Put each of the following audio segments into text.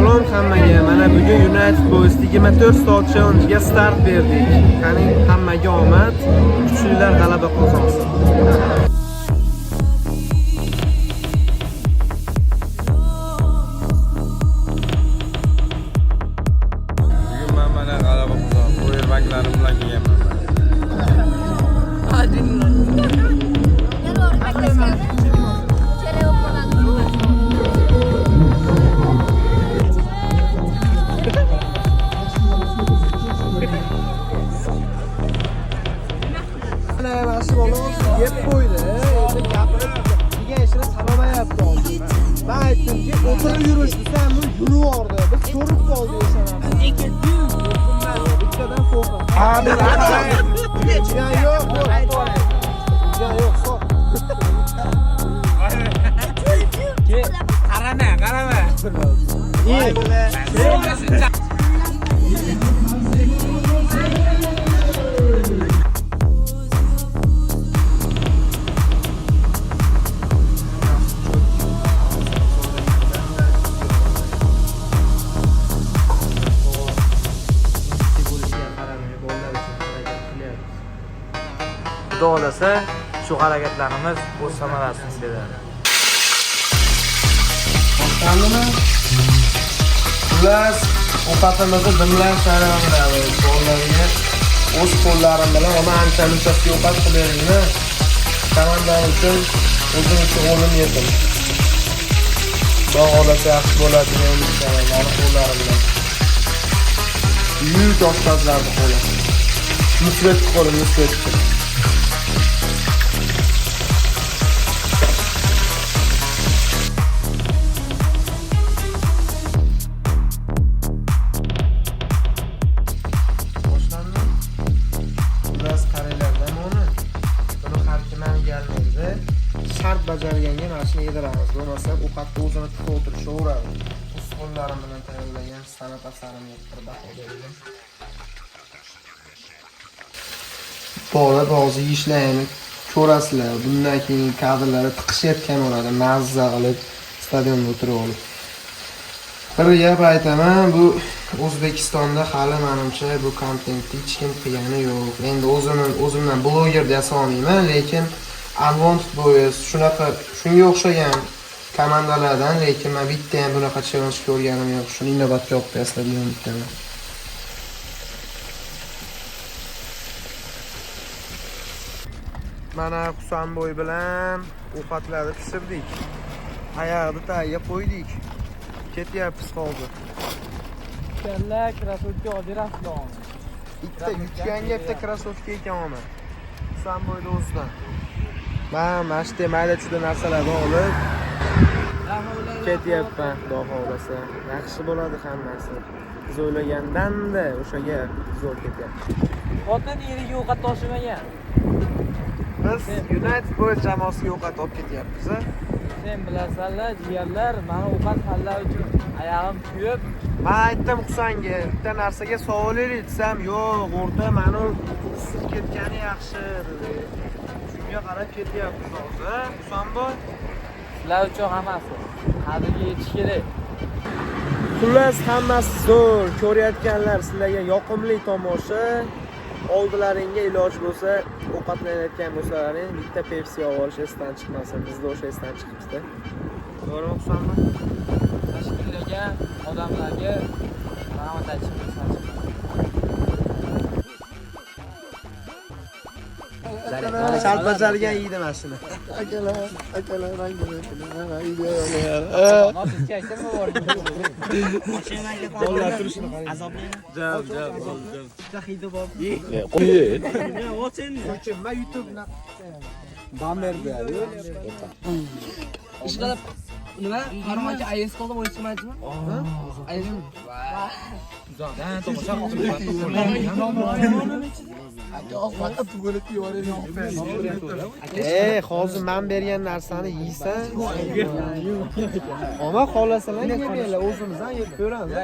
Salom hammaga. Mana bugun United Boys 24 soat challenge'ga start berdik. Qani hammaga omad, kuchlilar g'alaba qozonsin. Bugun men mana g'alaba qozondim. Powerbanklarim bilan kelganman. Mana mana shu bola yeb qo'ydi. Endi gapirib degan ishini sanomayapti hozir. Men aytdimki, o'tirib yurish desam, bu yurib yubordi. Biz ko'rib qoldik o'sha narsani. Bittadan so'qa. Ha, Jiyan yo'q, Jiyan yo'q, so'q. Qarama, qarama. Xudo xohlasa shu harakatlarimiz o'z samarasini beradi. Boshlandimi? Xullas, ovqatimizni dimlab tayyorlaymiz. Bolalarga o'z qo'llarim bilan ama ancha munchasiga ovqat qilib beringlar. Komandam uchun, o'zim uchun o'lim yetim. Xudo xohlasa yaxshi bo'ladi degan umiddaman, mani qo'llarim bilan. Buyuk oshpazlarni qo'li. Nusrat qo'li, Nusrat. Boshlandi. Xullas qaranglar, uni. Buni har kim ham yeolmaydi. Shart bajarganga mana shuni yediramiz. Bo'lmasa ovqatni o'zini tiqib o'tirishaveradi. O'z qo'llarim bilan tayyorlagan san'at asarimga bir baho berdim. Bola hozir yeyishlarini ko'rasizlar. Bundan keyin kadrlari tiqishayotgan bo'ladi. Mazza qilib stadionda o'tirib olib. Bir gap aytaman, bu O'zbekistonda hali menimcha bu kontentni hech kim qilgani yo'q. Endi o'zimdan bloger deya olmayman, lekin Unwanted Boys shunaqa shunga o'xshagan komandalardan, lekin men bitta ham bunaqa challenge ko'rganim yo'q. Shuni inobatga olib qo'yasizlar degan umiddaman. Mana Husanboy bilan ovqatlarni pishirdik. Ayog'ni tagiga qo'ydik. Ketyapmiz hozir. Kalla krossovka olib berasizlar. Bitta yutganga bitta krossovka ekan omad. Husanboyni o'zidan. Men mana shu mayda chuyda narsalarni olib ketyapman, Xudo xohlasa. Yaxshi bo'ladi hammasi. Biz o'ylagandan-da o'sha gap zo'r ketyapti. Xotin eriga ovqat toshimagan. Biz United Boys jamoasiga ovqat olib ketyapmiz. A? Sen bilasanlar, jigarlar, mani ovqat tanlar uchun oyog'im kuyib, Men aytdim Husanga, bitta narsaga sovulaylik desam, yo'q, o'rta mani issiq ketgani yaxshi dedi. Shunga qarab ketyapmiz hozir, a? Husanboy. sizlar uchun hammasi. Qadriga yetish kerak. Xullas hammasi zo'r. Ko'rayotganlar sizlarga yoqimli tomosha. Oldilaringga iloj bo'lsa, ovqatlanayotgan bo'lsalaring, bitta Pepsi olib olish esdan chiqmasin. Bizda o'sha esdan chiqibdi. To'g'rimi Husanboy? Tashkillagan odamlarga rahmat aytishimiz kerak. Shart bajargan yeydi mana shuni. Akalar, Bolalar turishini qarang. Jam, jam, jam. Men YouTube Ishqilib nima? Farmon aka IS qildim, o'yin chiqmaydimi? IS. Hozir men bergan narsani yeysan. Omma xohlasalar yeb beringlar, o'zimiz ham yeb ko'ramiz.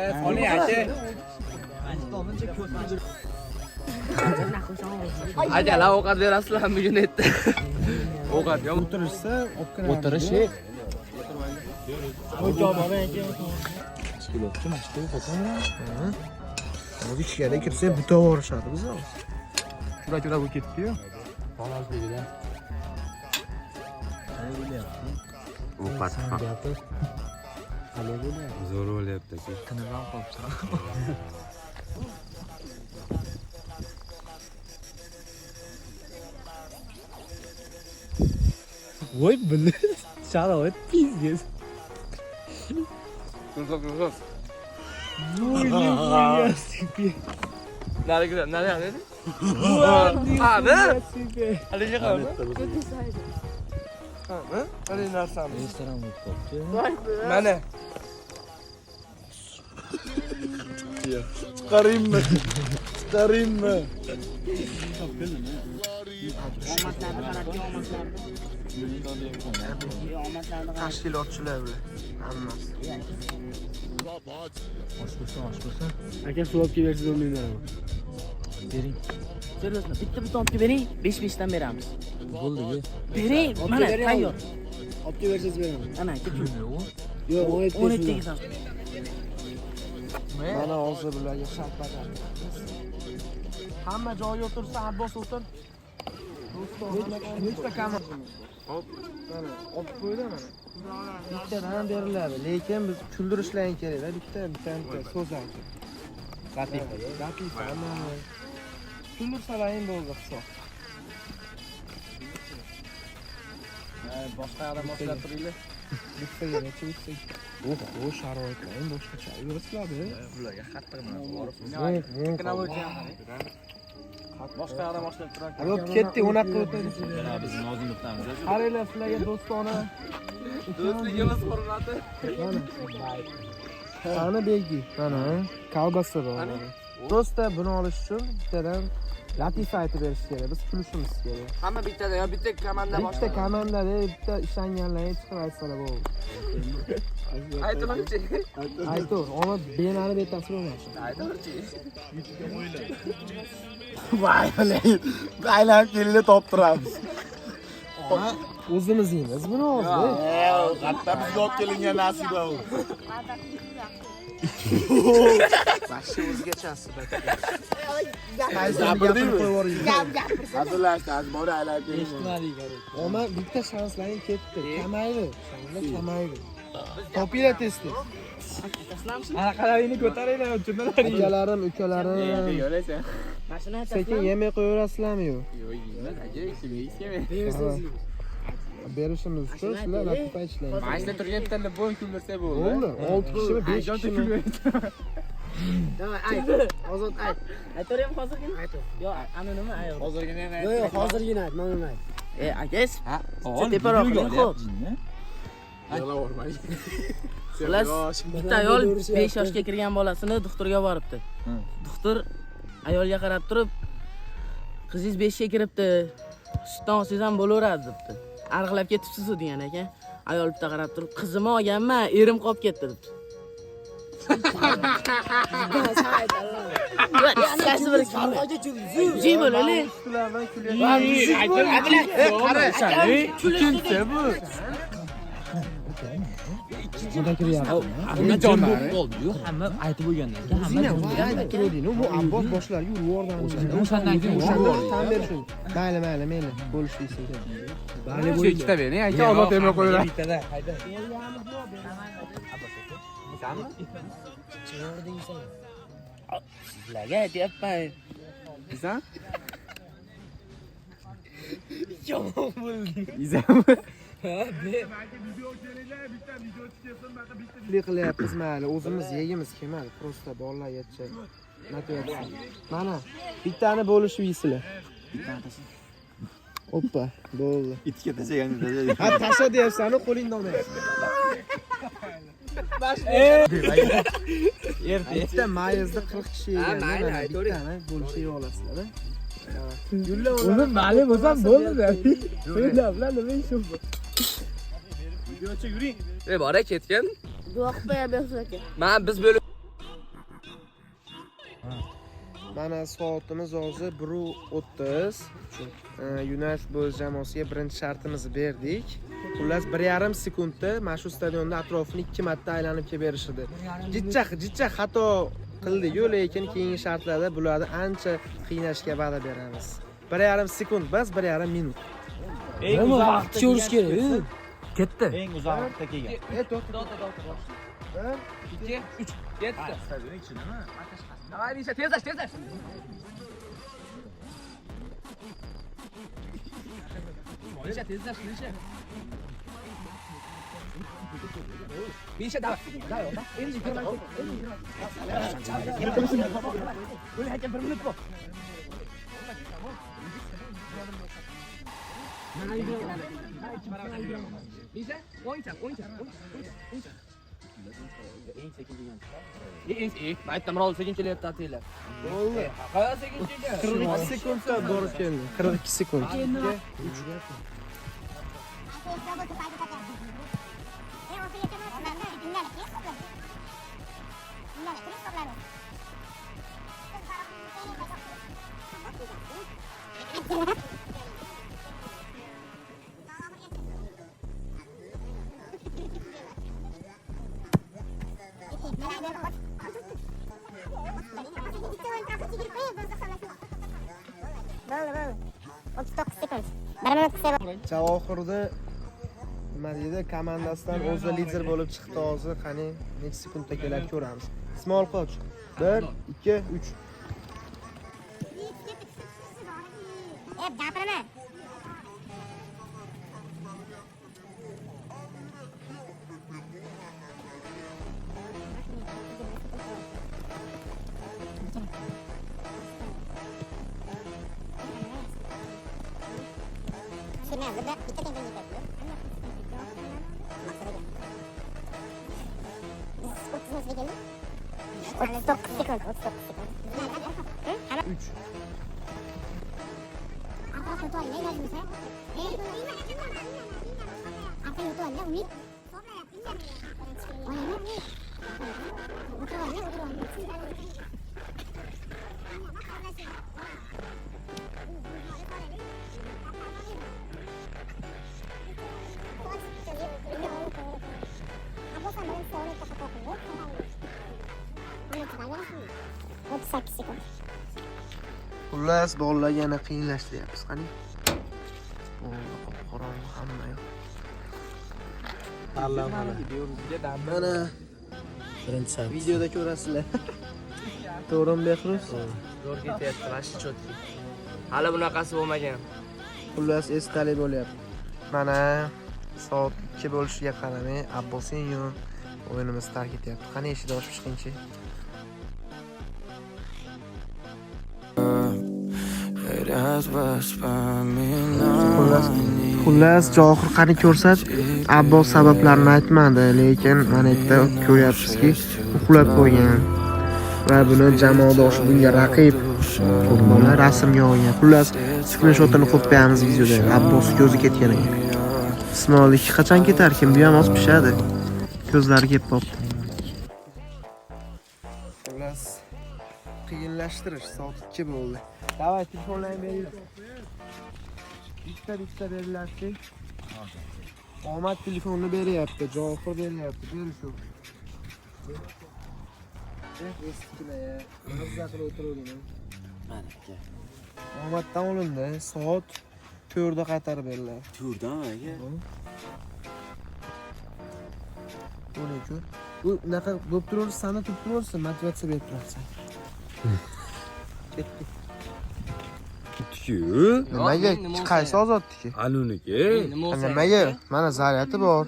Akalar ovqat berasizlarmi bugun erta? Ovqat yo'q. O'tirishsa, olib kiramiz. O'tirish. Tashkilotchi mana shu xotin. Hozir ichkariga kirsak butab yuborishadi bizni. Chura-chura bo'lib ketdi-yu. Bolazligida. Ovqat Sen gapir. Qalay bo'lyapti? Zo'r bo'lyapti aka. Tinib ham qolibsan. Voy bili. Sharoit pizdes. Ko'rsat. Voy себе. Narigidan, nari dedi. Ha, bir. Haligi qilmi? Ha, haligi narsamiz. Restoran bo'lib qolibdi. Mana. Chiqaraymi? Chiqaraymi? Tashkilotchilar bular hammasi. Osh bo'lsin, osh bo'lsin. Aka suv olib kelib bersangiz men beraman. Bering. Seriously, bitta bitta olib kelib bering, 5-5 dan beramiz. Bo'ldi. Bering, mana tayyor. Olib kelib bersangiz beraman. Ana, aka pul. Yo'q, 17 ga sotib. Mana hozir bularga shart bajaramiz. Hamma joyiga o'tirsa, Abbos o'tir. Nechta kamera? Hop. Mana olib qo'ydi mana. Bittadan beriladi, lekin biz kuldirishlar kerak-da, bitta bitta bitta so'z aytib. Latifa, latifa. Kuldirsalaring bo'ldi hisob. Boshqa yoqdan boshlab turinglar. Bittaga necha bitta? Oho, sharoitlar ham boshqacha yurasizlar. Bularga qattiq nima Boshqa yoqdan boshlab turar. Hop, ketdik, unaqa o'tadi. Biz Nozimovdamiz. Qaranglar sizlarga do'stona. Do'stligimiz hurmati. Mana. Mana belgi. Mana kolbasa bor. Do'stlar, buni olish uchun bittadan latifa aytib berish kerak. Biz kulishimiz kerak. Hamma bittada yo bitta komanda Bitta boshlaydi. komandada bitta ishonganlarga chiqib aytsalar bo'ldi. Aytaverchi. Aytaver, ona benani bettasi bo'lmasin. Aytaverchi. Voy, aylanib kelinglar toptiramiz. Ona o'zimiz yeymiz buni hozir. Hatto bizga olib kelingan nasiba u. Vahshiy o'zgachasi. Gapirdingmi? Gap Hazillashdi, hozir bor aylanib keling. Eshitmadik, короче. Oma bitta shanslaring ketdi. Kamaydi. Shanslar kamaydi. Topinglar tez tez. Anaqalaringni ko'taringlar, tushunalaring. Akalarim, ukalarim. Yo'laysan. Mashina Sekin yemay qo'yaverasizlarmi yo'q? Yo'q, yeymiz aka, yeymiz. Berishimiz uchun sizlar latifa aytishlaring. Mana shu turgan bitta bo'y kuldirsa bo'ldi. Bo'ldi. 6 kishimi, 5 kishimi? Давай, ayt. Ozod ayt. Aytaveraymi hozirgina? Ayt. Yo'q, ana nima ayt. Hozirgina ham ayt. Yo'q, hozirgina ayt, mana uni ayt. E, aka, teparoq qiling, xo'p. Xullas, bitta ayol 5 yoshga kirgan bolasini doktorga boribdi. Doktor ayolga qarab turib, qizingiz 5 ga kiribdi. Sutdan olsangiz ham bo'laveradi debdi. Arg'ilab ketibsiz degan ekan. Ayol bitta qarab turib, qizimni olganman, erim qolib ketdi debdi. Qaysi biri jim bo'lali? Ikkinchisi bu. Hamma jim bo'lib qoldi-yu, hamma aytib bo'lgandan keyin hamma jim bo'ldi. Aytib, bu Abbos boshlarga urib yubordi. O'shandan keyin O'shanda tan berishun. Mayli, mayli, mayli. Bo'lish deysiz. Shu ikkita bering, aka, Ozod yemay qo'yaveradi. Bittada, hayda. Sizlarga aytyapman. Izan? Yomon bo'ldi. Izanmi? Puli qilyapmiz, mayli, o'zimiz yegimiz kelmadi. Prosta bolalar yetsa motivatsiya. Mana bittani bo'lishib yeysizlar. Oppa, bo'ldi. Itga tashlagan tashlagan. Ha, tasha deyapsan-u, qo'lingda olmayapsan. Erta. Bitta mayizni 40 kishi yegan. Ha, mayli, Mana aytavering. bittani bo'lishib yeya olasizlar. Yulla Uni ma'lum bo'lsam bo'ldi. O'ylablar nima ishim bu? E, bora ketgan. Duo qilib qo'ya bersin aka. Men biz bo'lib Mana soatimiz hozir 1:30. United Boys jamoasiga birinchi shartimizni berdik. Xullas 1,5 sekundda mana shu stadionda atrofini 2 marta aylanib kelib berishdi. Jicha xato qildi-yu, lekin keyingi shartlarda bularni ancha qiynashga va'da beramiz. 1,5 sekund bas, 1,5 minut. Eng uzoq Vaqt ko'rish kerak. Ketdi. Eng uzoq vaqtda kelgan. To'xta. 1 2 3 ketdi. Stadion ichidami? Давай, Misha, tezlash, tezlash. Misha, tezlash, Misha. Misha, давай. Давай, endi 20 O'l aka, 1 minut bor. Misha, o'yincha, o'yincha, o'yincha. Eng sekin degan. Eng, aytdim, rol sekin kelyapti atinglar. Bo'ldi. Qayerda sekin kelgan? 42 sekundda borib keldi. 42 sekund. Javohirda nima deydi, komandasidan o'zi lider bo'lib chiqdi hozir. Qani necha sekundda keladi ko'ramiz. Ismoil Qoch. 1 2 3. Gapirma. Xullas, bolalarga yana qiyinlashtiryapmiz. Qani? Bo'ldi, qop-qorong'i hamma yoq. Mana Birinchi sart. videoda ko'rasizlar. To'g'rimi, Behruz? Zo'r ketyapti, vashi chotki. Hali bunaqasi bo'lmagan. Xullas, esdalik bo'lyapti. Mana soat 2 bo'lishiga qaramay Abbosinyo o'yinimizni tark etyapti. Qani eshikni ochib chiqingchi. Xullas, Johir qani ko'rsat, Abbos sabablarini aytmadi, lekin mana yerda ko'ryapsizki, uxlab qo'ygan va buni jamoadoshi bunga raqib futbolni rasmga olgan. Xullas, skrinshotini qo'yib qo'yamiz videoda. Abbos ko'zi ketgan ekan. Ismoilniki qachon ketarkin? Bu ham oz pishadi. Ko'zlari kelib qoldi. Xullas, qiyinlashtirish soat 2 bo'ldi. Давай, telefonlarni beringlar. Bitta beriladi. Omad telefonni beryapti, Johir beryapti. Ber shu. Eskina ya. Mazza qilib o'tiruvdim. Mana aka. Omaddan olindi. Soat 4da qaytarib beriladi. 4dami aka? Buni ko'r. Bu unaqa bo'lib turaversa, sana turib turaversa, motivatsiya berib turasan. Ketdik. Nimaga? Qaysi ozodniki? Aluniki. Nimaga? Mana zaryadi bor.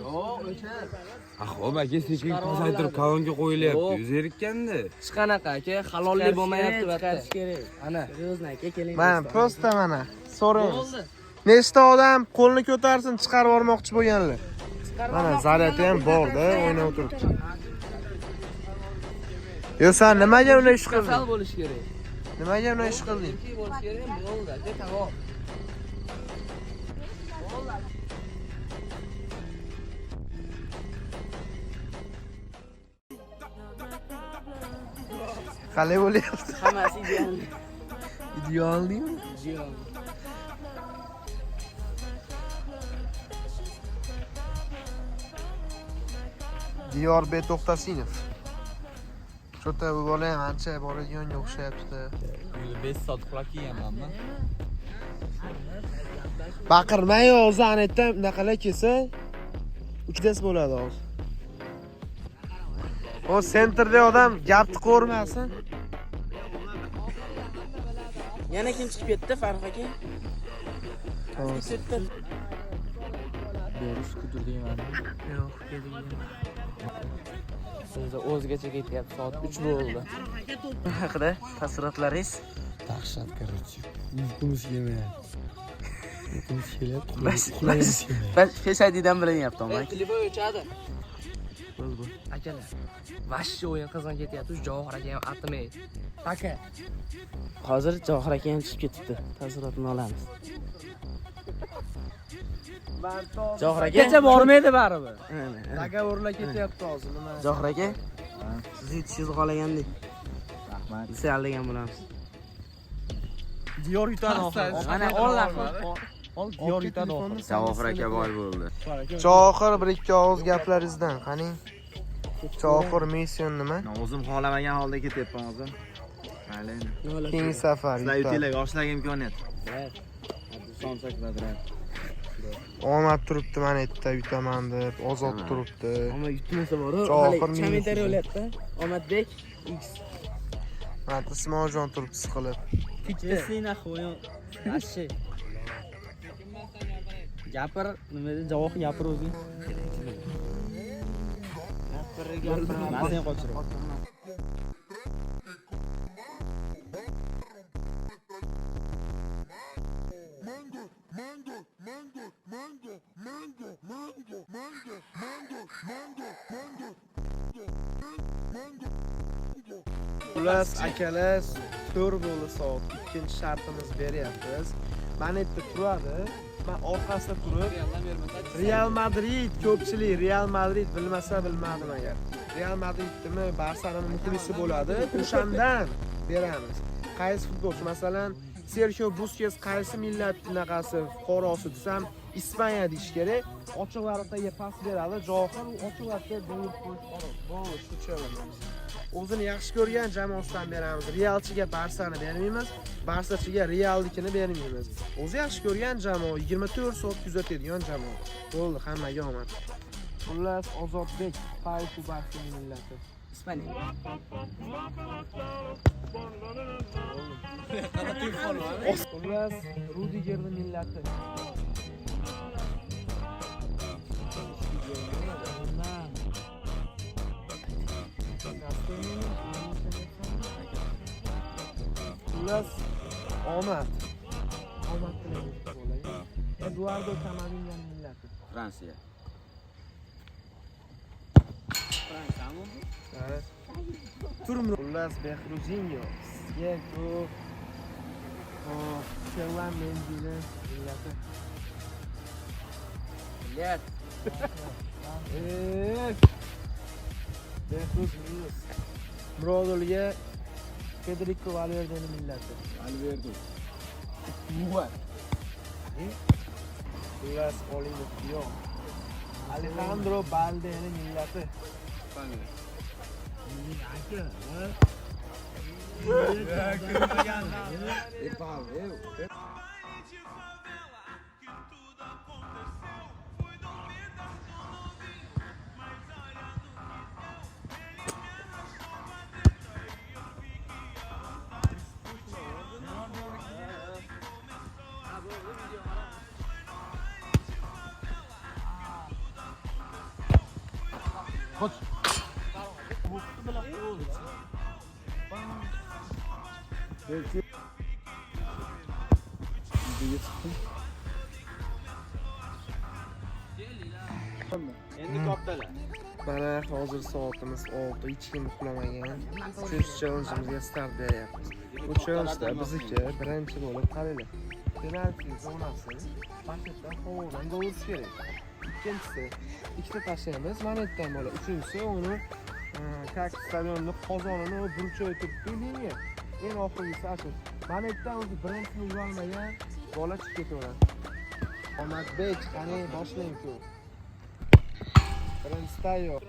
Yo'q, o'sha. Xo'p, aka, sekin pasaytirib kolonka qo'yilyapti. Yuz erikkanda. Hech qanaqa aka, halollik bo'lmayapti bu yerda. Chiqarish kerak. Ana. Серьезно aka, keling. Mana prosta mana so'raymiz. Nechta odam qo'lini ko'tarsin chiqarib yubormoqchi bo'lganlar. Mana zaryadi ham bor-da, o'ynab o'tiribdi. Yo, sen nimaga unday ish qilding? Kasal bo'lish kerak. Nimaga unday ish qilding? Bo'lish kerak, bo'ldi, aka, tamom. Qalay bo'lyapti? Hammasi ideal. Idealmi? Ideal. Diyorbek To'xtasinov. Что-то bu bola ham ancha boradiganga o'xshayapti. 5 soat uxlab kelganmanmi? Baqirmang hozir, ana yerdan bunaqalar kelsa uchdas bo'ladi hozir. O sentrda odam gapni ko'rmasin. Yana kim chiqib ketdi, Farruh aka? Ketdi. Berus kudur deyman. Yo'q, ketdi. Sizda o'zgacha ketyapti, soat 3 bo'ldi. Haqida taassurotlaringiz? Dahshat, короче. Uyqumiz kelmayapti. Uyqumiz kelyapti, uxlagimiz kelmayapti. Bas Face ID'dan bilinyapti, omad. Telefon o'chadi. Akalar, vashsha o'yin qizg'in ketyapti. Javohir aka ham atmay. Taka. Hozir Javohir aka ham chiqib ketibdi. Taassurotini olamiz. Javohir aka Kecha bormaydi baribir. Договорlar ketyapti hozir, nima? Javohir aka, sizni yutishingizni xohlagandik. Rahmat. Desa aldagan bo'lamiz. Diyor yutadi oxiri. Mana Alloh. Ol Diyor yutadi oxiri. Javohir aka boy bo'ldi. Javohir, bir ikki og'iz gaplaringizdan qaning. Javohir mission nima? O'zim xohlamagan holda ketyapman hozir. Mayli endi. Keyingi safar Sizlar yutadi. yutinglar, yoshlarga imkoniyat. Somsa kvadrat. Omad turibdi mana yerda yutaman deb, Ozod turibdi. Omad yutmasa boru, Javohir hali kommentariy minus. o'lyapti. Omadbek X. Mana Ismoiljon turibdi siqilib. Esingna o'yin. Vashsha. Gapir, nima dedi? Javohir gapir o'zing. Gapir, gapir. Men seni qochiraman. Xullas akalar, 4 bo'ldi soat. Ikkinchi shartimiz beryapmiz. Mana yerda turadi. Men orqasida turib Real Madrid, ko'pchilik Real Madrid bilmasa bilmadim agar. Real Madridnimi, Barsanimi muxlisi bo'ladi. O'shandan beramiz. Qaysi futbolchi, masalan, Serxio Busquets qaysi millat bunaqasi fuqarosi desam, Ispaniya deyish kerak. Ochiq varaqaga pas beradi. Javohir u ochiq varaqaga gol qo'yib oladi. Shu challenge. O'zini yaxshi ko'rgan jamoasidan beramiz. Realchiga Barsani bermaymiz, Barsachiga Realnikini bermaymiz. O'zi yaxshi ko'rgan jamoa, 24 soat kuzatadigan jamoa. Bo'ldi, hammaga omad. Xullas, Ozodbek, Pau Kubarsining millati. Ispaniya. Xullas, Rudigerning millati. Xullas, omad. Omad tilaymiz bolaga. Eduardo Camavinganing millati. Fransiya. Evet. Xullas, Behruzinho sizga ko'p Ferland Mendyni millati. Millat. Behruz minus. Murodulga Federico Valverdening millati. Valverde. Xullas, Olimov yo'q. Alejandro Baldening millati. Endi kattalar. Mana hozir soatimiz 6, hech kim uxlamagan. Uchinchi challenge'imizga start beryapmiz. Bu challenge'da bizniki birinchi bo'lib qaranglar. Penalti zonasi paketdan havodan gol urish kerak. Ikkinchisi ikkita tashlaymiz, mana yerdan bola. Uchinchisi uni kak stadionni qozonini burchak turibdi liniya. Eng oxirgisi ashu. Mana yerdan o'zi birinchisini ura olmagan bola chiqib ketaveradi. Omadbek, qani boshlang-ku. Birinchi tayyor.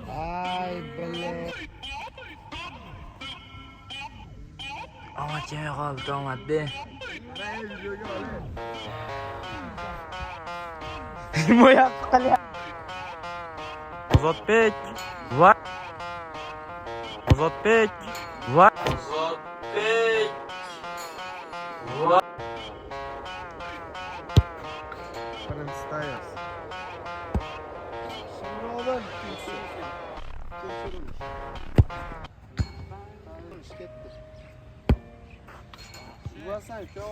Ay, бля. Omad kelmay qoldi, omad be. Ozodbek va Ozodbek va Ozodbek va Birinchi tayyor. Murodil ikkinchisi. Ikkinchi urinish. Urinish ketdi. Urasan, uka.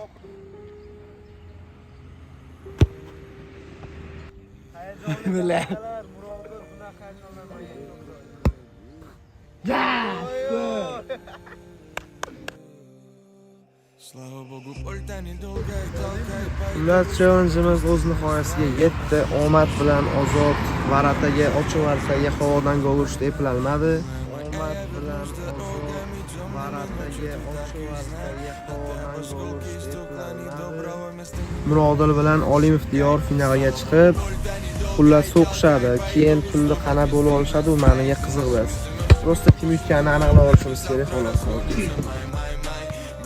Бля. Murodil bunaqa hayajonlanmagan. Слава богу, боль-то недолго и толкает по Xullas, challenge'imiz o'z nihoyasiga yetdi. Omad bilan Ozod ворота ga, ochiq ворота ga havodan gol urishni eplolmadi. Omad bilan Ozod ворота ga, ochiq ворота ga havodan gol urishni eplolmadi. Murodil bilan Olimov Diyor finalga chiqib, xullas so'qishadi. Keyin pulni qana bo'lib olishadi, u maniga qiziq emas. Просто kim yutganini aniqlab olishimiz kerak xolos.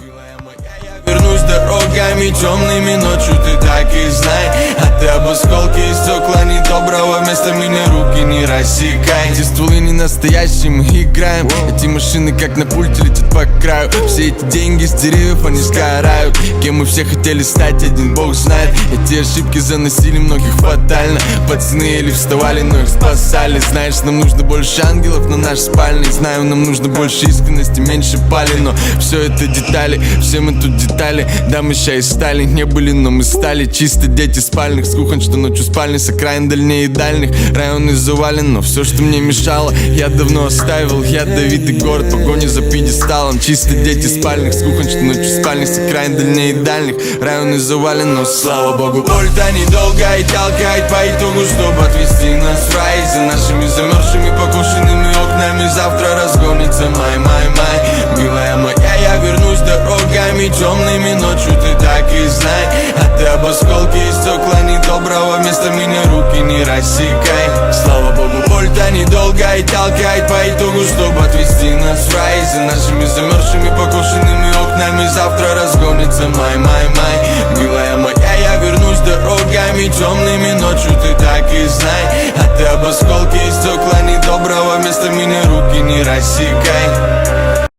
Милая моя, я вернусь дорогами темными ночью, ты так и знай. А ты об осколки и стекла недоброго вместо меня руки не рассекай. Эти стволы не настоящие, мы играем. Эти машины как на пульте летят по краю. Все эти деньги с деревьев, они сгорают. Кем мы все хотели стать, один бог знает. Эти ошибки заносили многих фатально. Пацаны еле вставали, но их спасали. Знаешь, нам нужно больше ангелов на наш спальный. Знаю, нам нужно больше искренности, меньше пали. Но все это детали, все мы тут детали. Да, мы ща и стали, не были, но мы стали. Чисто дети спальных, с кухонь, что ночью спальни, с окраин дальнее и дальних. Районы завален, но все, что мне мешало, я давно оставил. Ядовитый город, погони за пьедесталом. Чисто дети спальных, с кухонь, что ночью спальни, с окраин дальнее и дальних. Районы завален, но слава богу, боль-то недолго и толкает по итогу, чтобы отвести нас в рай. За нашими замерзшими покушенными окнами завтра разгонится май, май, май. Милая моя, я вернусь дорогами темными ночью, ты так и знай. А ты об осколки и стекла недоброго вместо меня руки не рассекай. Слава богу, боль-то недолго и толкает по итогу, чтобы отвести нас в рай. За нашими замерзшими покушенными окнами завтра разгонится май, май, май. Милая моя, я вернусь дорогами темными ночью, ты так и знай. А ты об осколки и стекла недоброго вместо меня руки не рассекай.